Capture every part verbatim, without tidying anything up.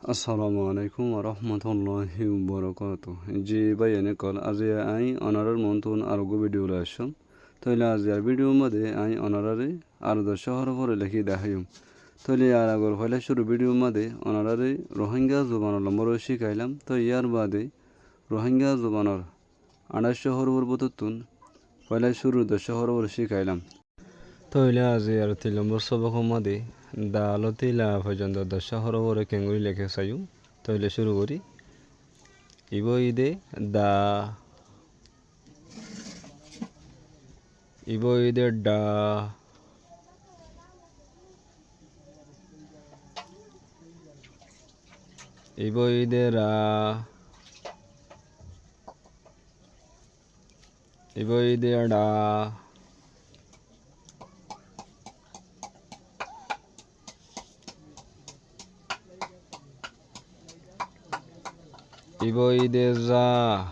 Assalamu alaikum warahmatulláhi wabarakátuhu. Ji báiyain ókkol, aziya añí onorár muúntu ar uggwá bídiyo loi aiccúm. Tóile aziyar bídiyor modé añí onoráre ar doccwá hórof óre lekí deháiyum. Tóile yar agor foóila cúru bídiyor modé onoráre Ruháingga zubanor lombor cíkailám. Tói yar baade Ruháingga zubanor añçáiccwá hórofor bútottún foóila cúrur doccwá hórof óre cíkailám. Tóile aziyar tin lombor sóbokor modé da lóti la foijjonto doccwá hórof óre keéngorí leké saiyúm. Tóile cúru gorí. Ibá óilde da. Ibá óilde dha. Ibá óilde ra. Ibá óilde ra. Ibá óilde za.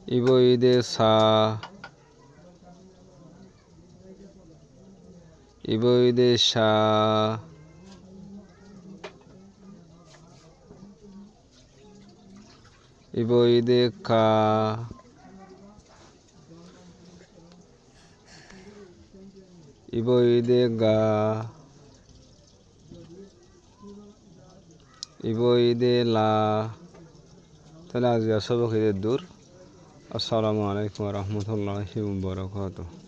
Ibá óilde sa. Ibá óilde ca. Ibá óilde ka. Ibá óilde ga. Ibá óilde la. Tóile aziyar sóbok edúr. Assalamu alaikum warahmatulláhi wabarakátuhu.